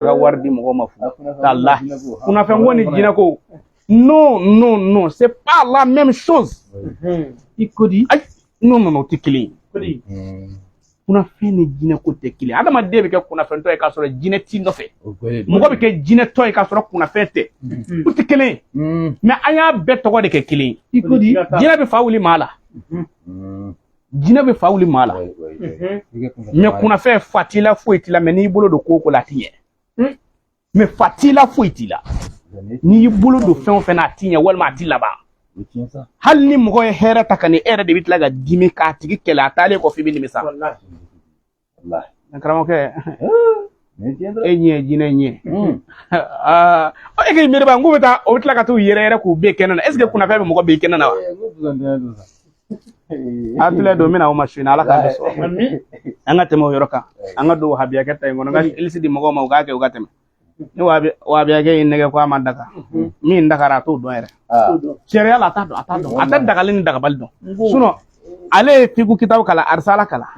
Ka wari di mɔgɔw ma fu walahi. Kunnafɛnko ni jinɛko, non, non, non, c'est pas la même chose. I ko di? Ayi, non, non, non, o tɛ kelen ye. Ko di? Kunnafɛn ni jinɛko tɛ kelen ye. Adamaden bɛ kɛ kunnafɛntɔ ye k'a sɔrɔ jinɛ t'i nɔfɛ. Mɔgɔ bɛ kɛ jinɛtɔ ye k'a sɔrɔ kunnafɛn tɛ. U tɛ kelen ye, mais an y'a bɛɛ tɔgɔ de kɛ kelen ye. I ko di? Jinɛ bɛ fa wuli maa la, jinɛ bɛ fa wuli maa la, mais kunnafɛn, fa t'i la, foyi t'i la, mais n'i bolo don ko o ko la, a ti ɲɛ. Mais fa t'i la, foyi t'i la, n'i y'i bolo don fɛn o fɛn na, a ti ɲɛ walima a ti laban. Hali ni mɔgɔ ye hɛrɛ ta ka ni e yɛrɛ de bɛ tila ka dimi k'a tigi kɛlɛ, a taalen kɔfɛ i bɛ nimisa. Karamɔgɔkɛ, e ɲɛ ye jinɛ ɲɛ. Aa, e k'i miiri ba n k'u bɛ taa, o bɛ tila ka t'u yɛrɛ yɛrɛ k'u bɛɛ kɛnɛ na. Est ce que kunnafɛn bɛ mɔgɔ bɛɛ kɛnɛ na wa? A filɛ, don min na o ma su in na, Ala k'an bɛɛ sɔrɔ. An ka tɛmɛ o yɔrɔ kan, an ka don wahabiyakɛ ta in kɔnɔ. N ka ilisi di mɔgɔw ma, u k'a kɛ, u ka tɛmɛ. Ni wahabiyakɛ y'i nɛgɛ ko a ma daga, min dagara, a t'o dɔn yɛrɛ. Sariya la, a t'a dɔn, a t'a dɔn, a tɛ dagali ni dagabali dɔn. Sinon ale ye fiku kitabu kalan, arisala kalan,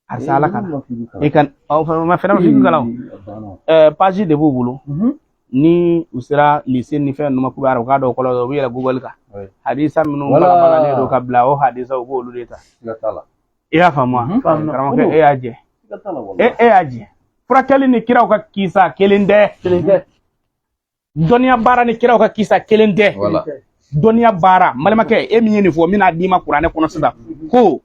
arisala kalan. I ka aw ma fɛnɛ ma fiku kalan o. Page de b'u bolo. Ni u sera lycée ni fɛn ninnu ma, k'u bɛ arabukan dɔw kɔlɔlɔ, u bɛ yɛlɛ Google kan, hadisa minnu balabalalen don ka bila, o hadisa, u b'olu de ta. I y'a faamu wa, karamɔgɔkɛ? E y'a jɛ, e y'a jɛ. Furakɛli ni kiraw ka kisa kelen tɛ. Kelen tɛ. Dɔnniya baara ni kiraw ka kisa kelen tɛ. Dɔnniya baara, n balimakɛ, e min ye nin fɔ, n bɛna d'i ma kuranɛ kɔnɔ sisan ko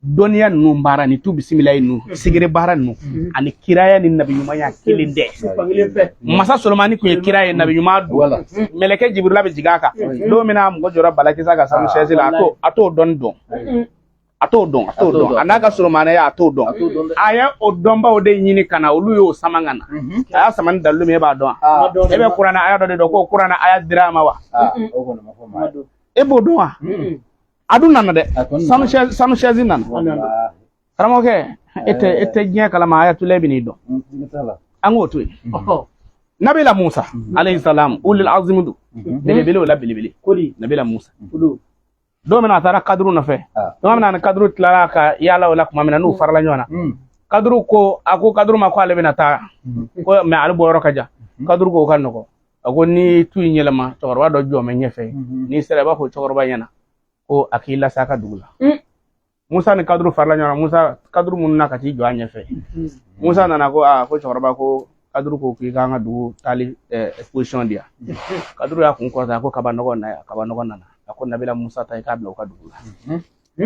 dɔnniya ninnu baara ni tu bisimilayi ninnu, sigiri baara ninnu ani kiraya ni nabiɲumanya kelen tɛ. Fankelen fɛ. Masa Solomani tun ye kira ye, nabiɲuman don. Mɛlɛkɛ Jibirila bɛ jigin a kan don min na, mɔgɔ jɔra balakisa ka sanu sɛsi la, a t'o dɔnni dɔn, a t'o dɔn, a t'o dɔn. A n'a ka Solomanaya, a t'o dɔn. A ye o dɔnbaw de ɲini ka na, olu y'o sama ka na. A y'a sama ni dalilu min ye, e b'a dɔn wa? E bɛ kuranɛ aya dɔ de dɔn ko kuranɛ aya dira a ma wa? E b'o dɔn wa? A dun nana dɛ, sanu sɛsi nana. Karamɔgɔkɛ, e tɛ diɲɛ kalama, ayatollah bɛ n'i dɔn. An k'o to yen. Nabila Musa alayhi salam, ulil azmi don, belebele o la belebele. Nabila Musa, don min na a taara Kaduru nɔfɛ, don min na ni Kaduru tilara ka yaala o la tuma min na, n'u farala ɲɔgɔn na, Kaduru ko, a ko Kaduru ma ko ale bɛna taa ko, mais ale bɔyɔrɔ ka jan. Kaduru ko o ka nɔgɔn. A ko ni tu in yɛlɛma, cɛkɔrɔba dɔ jɔ bɛ ɲɛfɛ, n'i sera, i b'a fɔ cɛkɔrɔba ɲɛna ko a k'i lase a ka dugu la. Musa ni Kaduru farala ɲɔgɔn na. Musa, Kaduru mun na ka t'i jɔ a ɲɛfɛ. Musa nana ko aa, ko cɛkɔrɔba ko Kaduru ko k'i k'an ka dugu taali position di yan. Kaduru y'a kun kɔrɔta, ko kaba nɔgɔ na yan. Kaba nɔgɔ nana, a ko Nabila Musa ta, i k'a bila u ka dugu la.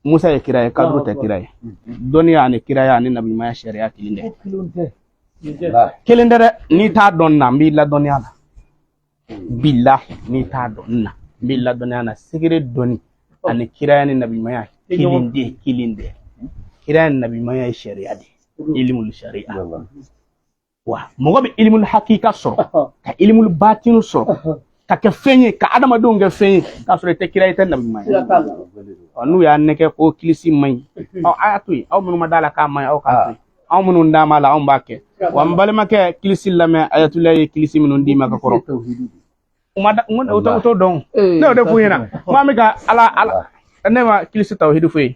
Musa ye kira ye, Kaduru tɛ kira ye. Dɔnniya ani kiraya ani nabiɲumanya sariya kelen tɛ, kelen tɛ dɛ. N'i t'a dɔn na, n b'i ladɔnniya la. Bilahi, n'i t'a dɔn na, n b'i ladɔnniya na. Segere dɔnni ani kiraya ni nabiɲumanya kelen tɛ, kelen tɛ. Kiraya ni nabiɲumanya ye sariya de ye, ilimul sariya. Wa mɔgɔ bɛ ilimul hakika sɔrɔ ka ilimul batinu sɔrɔ ka kɛ fɛn ye, ka adamadenw kɛ fɛn ye, k'a sɔrɔ i tɛ kira ye, i tɛ nabiɲuman ye. Ɔ, n'u y'a nɛgɛ ko kilisi man ɲi, ɔ, a y'a to yen. Aw minnu ma d'a la k'a man ɲi, aw k'a to yen. Anw minnu d'an b'a la, anw b'a kɛ. Wa n balimakɛ, kilisi lamɛn, ayatollah ye kilisi minnu d'i ma ka kɔrɔ, u ma da, u t'o dɔn. Ne y'o de f'u ɲɛna n ko an bɛ ka Ala, Ala ne ma kilisi tawhidi f'u ye.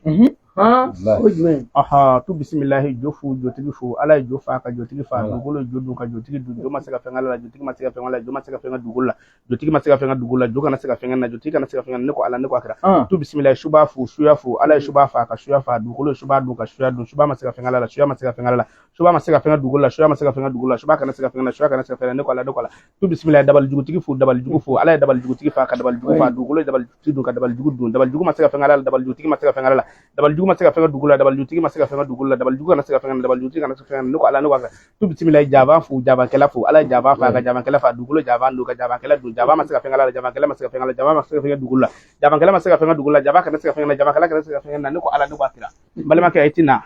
O jumɛn? Aha, tu bisimilahi, jo fu, jotigi fu. Ala ye jo fa ka jotigi fa, dugukolo ye jo dun ka jotigi dun. Jo ma se ka fɛn k'ala la, jotigi ma se ka fɛn k'ala la, jo ma se ka fɛn kɛ dugukolo la, jotigi ma se ka fɛn kɛ dugukolo la, jo kana se ka fɛn kɛ na, jotigi kana se ka fɛn kɛ na. Ne ko Ala, ne ko a kɛra. Tu bisimilahi, suba fu, suya fu. Ala ye suba fa ka suya fa, dugukolo ye suba dun ka suya dun. Suba ma se ka fɛn k'ala la, suya ma se ka fɛn k'ala la, suba ma se ka fɛn kɛ dugukolo la, suya ma se ka fɛn kɛ dugukolo la, suba kana se ka fɛn kɛ na, suya kana se ka fɛn kɛ na. Ne ko Ala, ne ko ala. Tu bisimilahi, dabali jugutigi fu, dabali jugu fu. Ala ye dabali jugutigi fa ka dabali jugu fa, dugukolo ye dabali jugutigi dun ka dabali jugu dun. Dabali jugu ma se ka fɛn k'ala la, dabali jugutigi ma se ka fɛn k'ala la, dabali jugu ma se ka fɛn kɛ dugu la, dabali jugutigi ma se ka fɛn kɛ dugu la, dabali jugu kana se ka fɛn kɛ na, dabali jugutigi kana se ka fɛn kɛ na. Ne ko Ala, ne ko ala. Tu bisimilahi, jaban fu, jabankɛla fu. Ala ye jaban fa ka jabankɛla fa, dugukolo jaban dun ka jabankɛla dun. Jaban ma se ka fɛn k'ala la, jabankɛla ma se ka fɛn k'ala la, jaban ma se ka fɛn kɛ dugu la, jabankɛla ma se ka fɛn kɛ dugu la, jaban kana se ka fɛn kɛ na, jabankɛla kana se ka fɛn kɛ na. Ne ko Ala, ne ko a kira. N balimakɛ, i ti na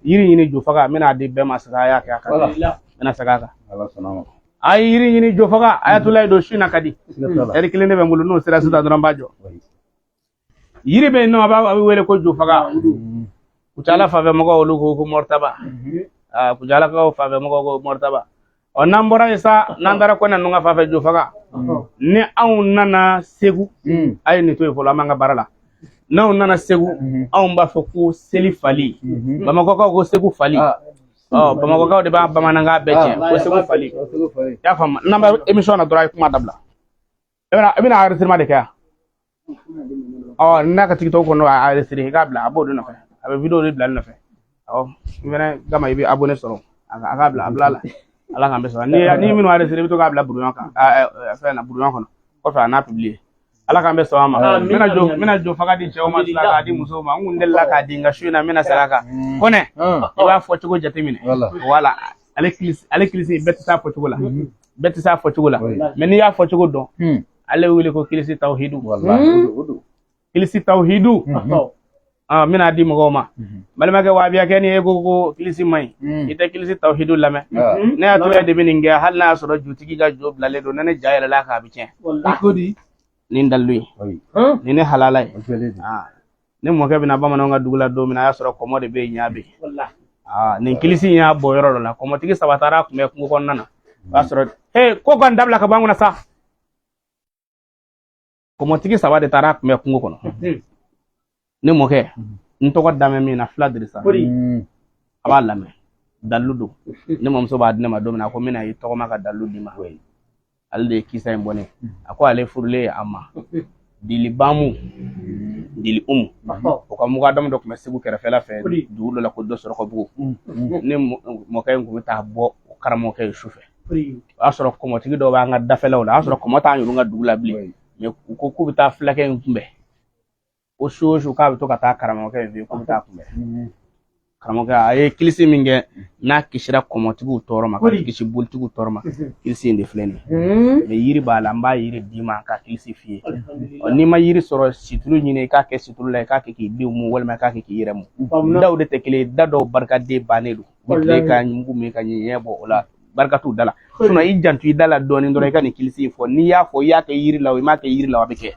yiri ɲini jofaga, n bɛna di bɛɛ ma sisan. A y'a kɛ a kan, n bɛna segin a kan. A ye yiri ɲini jofaga, ayatollah don su in na ka di. Ɛri kelen de bɛ n bolo, n'o sera sisan dɔrɔn n b'a jɔ. Yiri bɛ yen nɔ, a bɛ wele ko jofaga. Kucala fanfɛ mɔgɔw, olu ko ko mɔritaba. Aa, Kucalakaw fanfɛ mɔgɔw ko mɔritaba. Ɔ, n'an bɔra yen sa, n'an taara Kɔnɛ ninnu ka fanfɛ, jofaga. Ni anw nana Segu, a ye nin to yen fɔlɔ, an b'an ka baara la. N'anw nana Segu, anw b'a fɔ ko seli fali. Bamakɔkaw ko Segu fali. Ɔ, Bamakɔkaw de b'a bamanankan bɛɛ tiɲɛ ko Segu fali. I y'a faamu? N'an bɛ émission na dɔrɔn, a ye kuma dabila. I bɛna enregistrement de kɛ yan. Ɔ, n'a ka TikTok kɔnɔ, a enregistré, i k'a bila, a b'o de nɔfɛ, a bɛ vidéo de bila ne nɔfɛ. Awɔ, i fɛnɛ gama, i bɛ abonné sɔrɔ. A k'a bila, a bila la. Ala k'an bɛ sɔrɔ. Ni minnu enregistré, i bɛ to k'a bila brouillon kan, fɛn na, brouillon kɔnɔ kɔfɛ, a n'a publier. Ala k'an bɛ sɔn a ma. N bɛna jo, n bɛna jo faga di cɛw ma sisan k'a di musow ma. N kun delila k'a di, nka su in na n bɛna segin a kan. Kɔnɛ, i b'a fɔ cogo jateminɛ. Wala ale kilisi, ale kilisi bɛɛ tɛ s'a fɔ cogo la, bɛɛ tɛ s'a fɔ cogo la. Mais n'i y'a fɔ cogo dɔn, ale wele ko kilisi tawhidu, kilisi tawhidu. Ah, n bɛna di mɔgɔw ma. Balimakɛ, wabiyakɛ, ni e ko ko kilisi man ɲi, i tɛ kilisi tawhidu lamɛn. Ne y'a to de bɛ nin kɛ, hali n'a y'a sɔrɔ jutigi ka jo bilalen don, ne ni ja yɛlɛla kan, a bɛ tiɲɛ. Nin dalilu ye nin ne halala ye. Ne mɔkɛ bɛna bamananw ka dugu la don min na, a y'a sɔrɔ kɔmɔ de bɛ yen, ɲa bɛ yen. Nin kilisi in y'a bɔ yɔrɔ dɔ la, kɔmɔtigi saba taara kunbɛn kungo kɔnɔna na. O y'a sɔrɔ ee ko ka nin dabila ka bɔ an kunna sa. Kɔmɔtigi saba de taara kunbɛn kungo kɔnɔ. Ne mɔkɛ, n tɔgɔ damɛ min na, fila Dirisa, a b'a lamɛn, dalilu don. Ne mamuso b'a di ne ma don min na, a ko n bɛna i tɔgɔma ka dalilu d'i ma. Ale de ye kisa in bɔ ne. A ko ale furulen a ma dili bamu dili umu, o ka mugadamu dɔ tun bɛ Segu kɛrɛfɛla fɛ, dugu dɔ la ko dɔ Sɔrɔkɔbugu. Ne mɔkɛ in tun bɛ taa bɔ o karamɔgɔkɛ ye su fɛ. O y'a sɔrɔ kɔmɔtigi dɔw b'an ka dafɛlaw la, o y'a sɔrɔ kɔmɔ t'an yɛrɛ ka dugu la bilen. Mais u ko k'u bɛ taa fulakɛ in kunbɛn. O su o su, k'a bɛ to ka taa karamɔgɔkɛ in fɛ yen, k'u bɛ taa kunbɛn. Karamɔgɔkɛ a ye kilisi min kɛ n'a kisira kɔmɔtigiw tɔɔrɔ ma, ka kisi bolitigiw tɔɔrɔ ma, kilisi in de filɛ nin ye. Mais yiri b'a la, n b'a yiri d'i ma ka kilisi f'i ye. N'i ma yiri sɔrɔ, situlu ɲini, i k'a kɛ situlu la, i k'a kɛ k'i denw mu, walima i k'a kɛ k'i yɛrɛ mu. Daw de tɛ kelen ye, da dɔw barikaden bannen don, u bɛ tile ka mugu min ka ɲɛ bɔ o la, barika t'u da la. Sinon i janto i da la dɔɔnin dɔrɔn, i ka nin kilisi in fɔ. N'i y'a fɔ, i y'a kɛ yiri la o, i m'a kɛ yiri la o, a bɛ kɛ.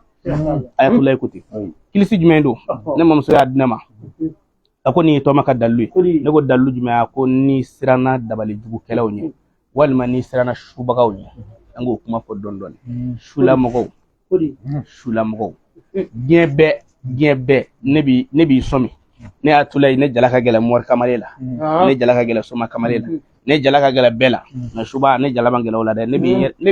Ayatollah ko ten. Kilisi jumɛn don? Ne mamuso y'a di ne ma, a ko nin ye tɔma ka dalilu ye. Ne ko dalilu jumɛn? A ko n'i siranna dabalijugukɛlaw ɲɛ, walima n'i siranna subagaw ɲɛ. An k'o kuma fɔ dɔɔnin dɔɔnin. Sulamɔgɔw, sulamɔgɔw, diɲɛ bɛɛ, diɲɛ bɛɛ, ne b'i sɔmi. Ne y'a tula ye, ne jala ka gɛlɛn mori kamalen la, ne jala ka gɛlɛn soma kamalen la, ne jala ka gɛlɛn bɛɛ la. Mais suba, ne jala man gɛlɛn o la dɛ. Ne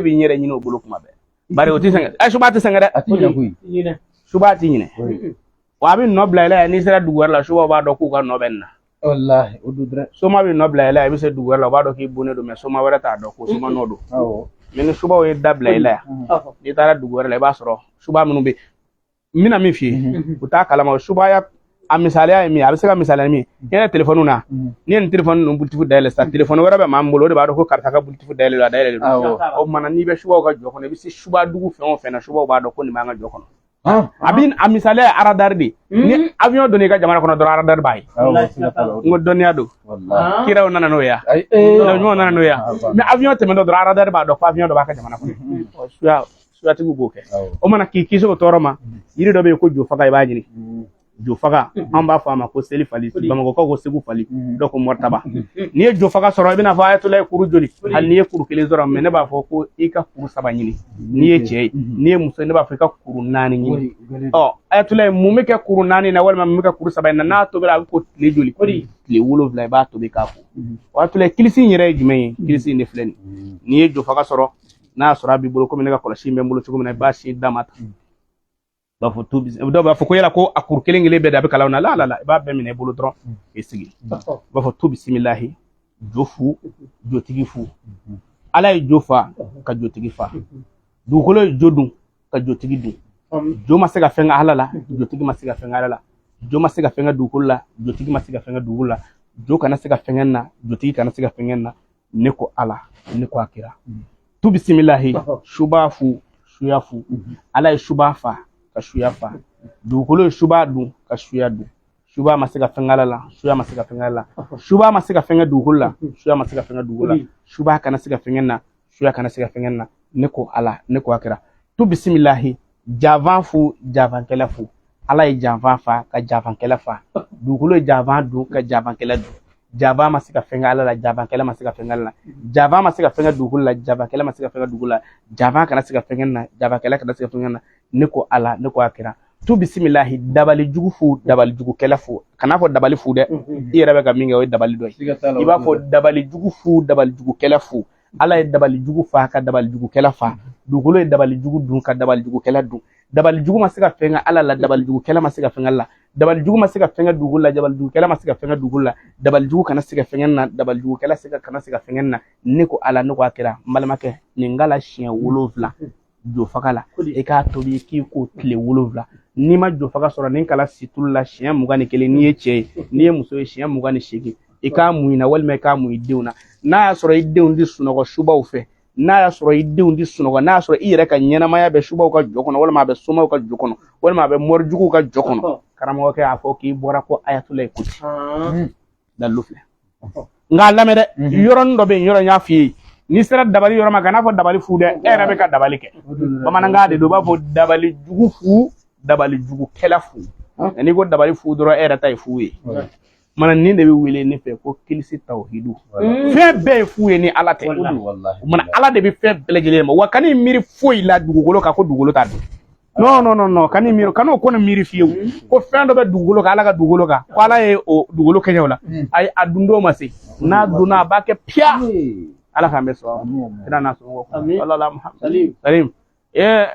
b'i n yɛrɛ ɲini o bolo kuma bɛɛ, bari o tɛ sɛgɛn. Ɛ, suba tɛ sɛgɛn dɛ, suba tɛ ɲinɛ wa. A bɛ nɔ bila i la yan. N'i sera dugu wɛrɛ la, subaw b'a dɔn k'u ka nɔ bɛ nin na. Walahi, o don dɛ. Soma bɛ nɔ bila i la yan, i bɛ se dugu wɛrɛ la, u b'a dɔn k'i bonnen don, mais soma wɛrɛ t'a dɔn ko soma nɔ don. Mais ni subaw ye da bila i la yan, n'i taara dugu wɛrɛ la, i b'a sɔrɔ suba minnu bɛ yen, n bɛna min f'i ye, u t'a kalama. Subaya, a misaliya ye min ye, a bɛ se ka misaliya ni min ye, i yɛrɛ telefɔni na, n'i ye nin telefɔni ninnu Bluetooth dayɛlɛ sisan, telefɔni wɛrɛ bɛ maa min bolo, o de b'a dɔn ko karisa ka Bluetooth dayɛlɛ, a dayɛlɛlen don. O tuma na, n'i bɛ subaw ka jɔ kɔnɔ, i bɛ se suba dugu fɛn o fɛn na, subaw b'a dɔn ko nin b'an ka jɔ kɔnɔ. A bi a misaliya ye radar de. Ni avion donna i ka jamana kɔnɔ dɔrɔn, radar b'a ye. N ko dɔnniya don. Kiraw nana n'o ye, ɲumanw nana n'o ye. Mais avion tɛmɛtɔ dɔrɔn, radar b'a dɔn ko avion dɔ b'a ka jamana kɔnɔ. Suya, suyatigiw b'o kɛ. O mana k'i kisi o tɔɔrɔ ma, yiri dɔ bɛ yen ko jofaga, i b'a ɲini. Jofaga, an b'a fɔ a ma ko seli fali, Bamakɔkaw ko Segu fali, dɔw ko mɔritaba. N'i ye jofaga sɔrɔ, i bɛna fɔ ayatollah ye kuru joli? Hali n'i ye kuru kelen sɔrɔ, mais ne b'a fɔ ko i ka kuru saba ɲini n'i ye cɛ ye. N'i ye muso ye, ne b'a fɔ i ka kuru naani ɲini. Ɔ, ayatollah ye, mun bɛ kɛ kuru naani na, walima mun bɛ kɛ kuru saba in na? N'a tobira, a bɛ ko tile joli? Tile 7, i b'a tobi k'a ko. O ayatollah, kilisi in yɛrɛ ye jumɛn ye? Kilisi in de filɛ nin. N'i ye jofaga sɔrɔ, n'a y'a sɔrɔ a b'i bolo, komi ne ka kɔlɔsi in bɛ n bolo cogo min na, i b'a sin d'a ma tan. B'a fɔ to, dɔw b'a fɔ ko yala ko a kuru kelen kelen bɛɛ de a bɛ kalan na. La la la, i b'a bɛɛ minɛ i bolo dɔrɔn k'i sigi. I b'a fɔ to bisimilahi, jo fu, jotigi fu. Ala ye jo fa ka jotigi fa. Dugukolo ye jo dun ka jotigi dun. Jo ma se ka fɛn kɛ Ala la, jotigi ma se ka fɛn kɛ Ala la. Jo ma se ka fɛn kɛ dugukolo la, jotigi ma se ka fɛn kɛ dugukolo la. Jo kana se ka fɛn kɛ na, jotigi kana se ka fɛn kɛ na. Ne ko Ala, ne ko a kira. Tu bisimilahi, suba fu, suya fu. Ala ye suba fa ka suya fa. Dugukolo ye suba dun ka suya dun. Suba ma se ka fɛn kɛ la, suya ma se ka fɛn kɛ la. Suba ma se ka fɛn kɛ dugukolo la, suya ma se ka fɛn kɛ dugukolo la. Suba kana se ka fɛn kɛ na, suya kana se ka fɛn kɛ na. Ne ko Ala, ne ko a kira. Tu bisimilahi, janfan fu, janfankɛla fu. Ala ye janfan fa ka janfankɛla fa. Dugukolo ye janfan dun ka janfankɛla dun. Janfan ma se ka fɛn kɛ Ala la, janfankɛla ma se ka fɛn kɛ Ala la. Janfan ma se ka fɛn kɛ dugukolo la, janfankɛla ma se ka fɛn kɛ dugukolo la. Janfan kana se ka fɛn kɛ na, janfankɛla kana se ka fɛn kɛ na. Ne ko Ala, ne ko a kira. Tu bisimilahi, dabali jugu fu, dabali jugukɛla fu. Kan'a fɔ dabali fu dɛ, i yɛrɛ bɛ ka min kɛ, o ye dabali dɔ ye. I b'a fɔ dabali jugu fu, dabali jugukɛla fu. Ala ye dabali jugu fa ka dabali jugukɛla fa. Dugukolo ye dabali jugu dun ka dabali jugukɛla dun. Dabali jugu ma se ka fɛn kɛ Ala la, dabali jugukɛla ma se ka fɛn kɛ la. Dabali jugu ma se ka fɛn kɛ dugukolo la, dabali jugukɛla ma se ka fɛn kɛ dugukolo la. Dabali jugu kana se ka fɛn kɛ na, dabali jugukɛla se ka kana se ka fɛn kɛ na. Ne ko Ala, ne ko a kira, n balimakɛ, nin kala siɲɛ 7 jofaga la, i k'a tobi k'i ko tile 7. N'i ma jofaga sɔrɔ, nin kala situlu la siɲɛ 21, n'i ye cɛ ye. N'i ye muso ye, siɲɛ 28. I k'a mun i na walima i k'a mun i denw na. N'a y'a sɔrɔ i denw tɛ sunɔgɔ subaw fɛ, n'a y'a sɔrɔ i denw tɛ sunɔgɔ, n'a y'a sɔrɔ i yɛrɛ ka ɲɛnamaya bɛ subaw ka jɔ kɔnɔ, walima a bɛ somaw ka jɔ kɔnɔ, walima a bɛ morijuguw ka jɔ kɔnɔ, karamɔgɔkɛ y'a fɔ k'i bɔra ko ayatulayi kuti dalilu filɛ. Nka a lamɛn dɛ, yɔrɔnin dɔ bɛ yen, yɔrɔ n y'a f'i ye, n'i sera dabali yɔrɔ ma, kan'a fɔ dabali fu dɛ, e yɛrɛ bɛ ka dabali kɛ. Bamanankan de don, u b'a fɔ dabali jugu fu, dabali jugukɛla fu. N'i ko dabali fu dɔrɔn, e yɛrɛ ta ye fu ye. Mana nin de bɛ wele ne fɛ ko kilisi tawhidu. Fɛn bɛɛ ye fu ye ni Ala tɛ. Mana Ala de bɛ fɛn bɛɛ lajɛlen ma. Wa kan'i miiri foyi la dugukolo kan ko dugukolo t'a dɔn. Non, non, non, non, kan'i miiri, kan'o ko nin miiri fiyewu ko fɛn dɔ bɛ dugukolo kan, Ala ka dugukolo kan, ko Ala ye o dugukolo kɛɲɛ o la. Ayi, a dun don ma se. N'a donna, a b'a kɛ piya. Ala k'an bɛ sɔn kira n'a somɔgɔw. Ala Muhammad salim. Ee.